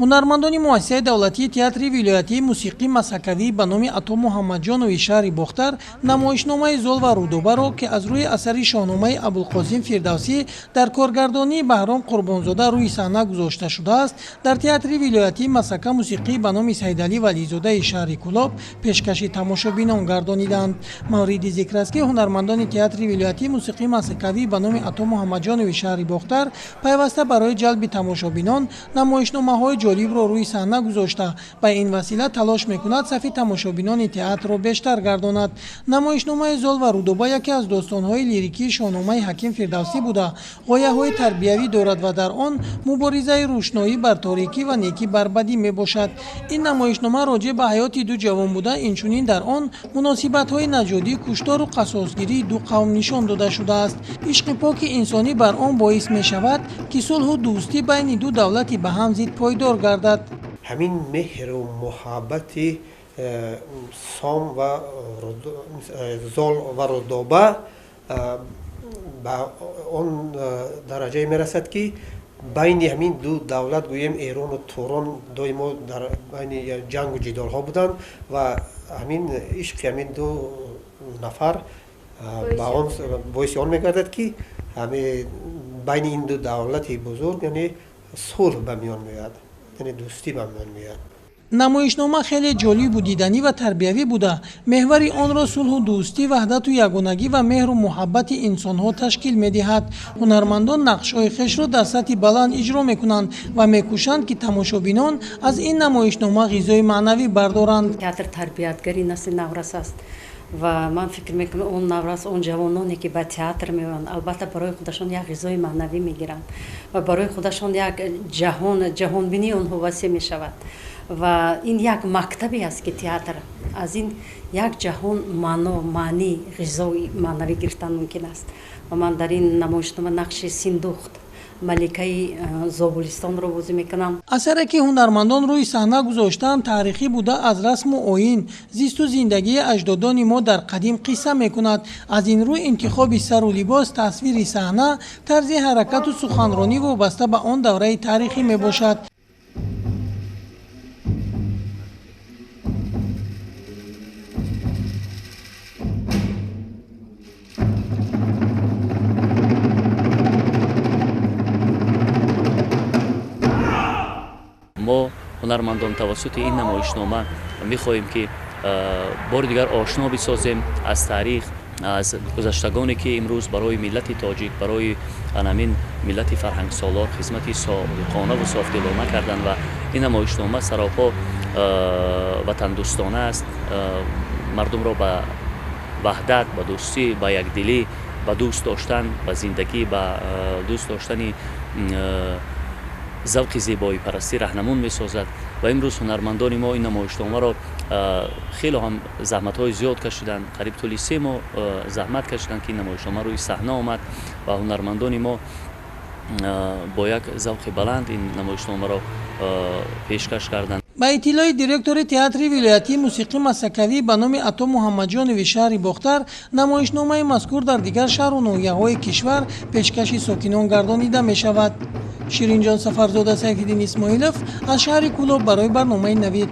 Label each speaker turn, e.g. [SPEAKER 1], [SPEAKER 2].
[SPEAKER 1] Ҳунармандони муассисаи давлатии театри вилоятии мусиқии масакавӣ ба номи Ато Муҳаммадҷонови шаҳри Бохтар намоишномаи Зол ва Рудобаро, ки аз рӯи асари шоҳномаи Абулқосим Фирдавсӣ дар коргардонии Баҳром Қурбонзода рӯи саҳна гузошта шудааст, дар театри вилоятии масака мусиқӣ ба номи Саидалӣ Вализодаи шаҳри Кӯлоб пешкаши тамошобинон гардониданд. Мавриди зикр аст, ки ҳунармандони театри вилоятии мусиқии масакавӣ ба номи Ато Муҳаммадҷонови шаҳри Бохтар пайваста барои ҷалби тамошобинон намоишномаҳои ҷолибро рӯи саҳна гузошта, ба ин васила талош мекунад сафи тамошобинони театрро бештар гардонад. Намоишномаи Зол ва Рудоба яке аз достонҳои лирикии шоҳномаи Ҳаким Фирдавсӣ буда, ғояҳои тарбиявӣ дорад ва дар он муборизаи рӯшноӣ бар торикӣ ва некӣ бар бадӣ мебошад. Ин намоишнома роҷеъ ба ҳаёти ду ҷавон буда, инчунин дар он муносибатҳои наҷодӣ, куштору қасосгирии ду қавм нишон дода шудааст. Ишқи поки инсонӣ бар он боис мешавад, ки сулҳу дӯстӣ байни ду давлати ба ҳам зид пойдор гардад.
[SPEAKER 2] Ҳамин меҳру муҳаббати Сом ва Зол ва Рудоба ба он дараҷае мерасад, ки байни ҳамин ду давлат, гӯем Эрону Турон, доимо дар байни ҷангу ҷидолҳо буданд ва ҳамин ишқи ҳамин ду нафар ба он боиси он мегардад, ки байни ин ду давлати бузург, яъне сулҳ ба миён меояд, яъне дӯстӣ ба миён меояд.
[SPEAKER 1] Намоишнома хеле ҷолибу диданӣ ва тарбиявӣ буда, меҳвари онро сулҳу дӯстӣ, ваҳдату ягонагӣ ва меҳру муҳаббати инсонҳо ташкил медиҳад. Ҳунармандон нақшҳои хешро дар сатҳи баланд иҷро мекунанд ва мекӯшанд, ки тамошобинон аз ин намоишнома ғизои маънавӣ бардоранд.
[SPEAKER 3] Театр тарбиятгари насли наврас аст ва ман фикр мекунам, он наврас, он ҷавононе, ки ба театр меоянд, албатта барои худашон як ғизои маънавӣ мегиранд ва барои худашон як ҷаҳон, ҷаҳонбинии онҳо васеъ мешавад. Ва ин як мактабе аст, ки театр аз ин як ҷаҳон маъно, маънӣ, ғизои маънавӣ гирифтан мумкин аст. Ва ман дар ин намоишнома нақши Синдухт, маликаи Зобулистонро бозӣ мекунам.
[SPEAKER 1] Асаре, ки ҳунармандон рӯи саҳна гузоштаанд, таърихӣ буда, аз расму оин, зисту зиндагии аҷдодони мо дар қадим қисса мекунад. Аз ин рӯй интихоби сару либос, тасвири саҳна, тарзи ҳаракату суханронӣ вобаста ба он давраи таърихӣ мебошад.
[SPEAKER 4] Мо ҳунармандон тавассути ин намоишнома мехоҳем, ки бори дигар ошно бисозем аз таърих, аз гузаштагоне, ки имрӯз барои миллати тоҷик, барои ҳамин миллати фарҳангсолор хизмати содиқонаву софдилона карданд. Ва ин намоишнома саропо ватандӯстона аст, мардумро ба ваҳдат, ба дӯстӣ, ба якдилӣ, ба дӯст доштан, ба зиндагӣ, ба дӯст доштани завқи зебоипарастӣ раҳнамун месозад. Ва имрӯз ҳунармандони мо ин намоишномаро хеле ҳам заҳматҳои зиёд кашиданд, қариб тӯли 3 моҳ заҳмат кашиданд, ки ин намоишнома рӯи саҳна омад ва ҳунармандони мо бо як завқи баланд ин намоишномаро пешкаш карданд.
[SPEAKER 1] Ба иттилои директори театри вилоятии мусиқӣ масакавӣ ба номи Ато Муҳаммадҷонови шаҳри Бохтар, намоишномаи мазкур дар дигар шаҳру ноҳияҳои кишвар пешкаши сокинон гардонида мешавад. Ширинҷон Сафарзода, Сайфиддин Исмоилов аз шаҳри Кӯлоб барои барномаи Навид.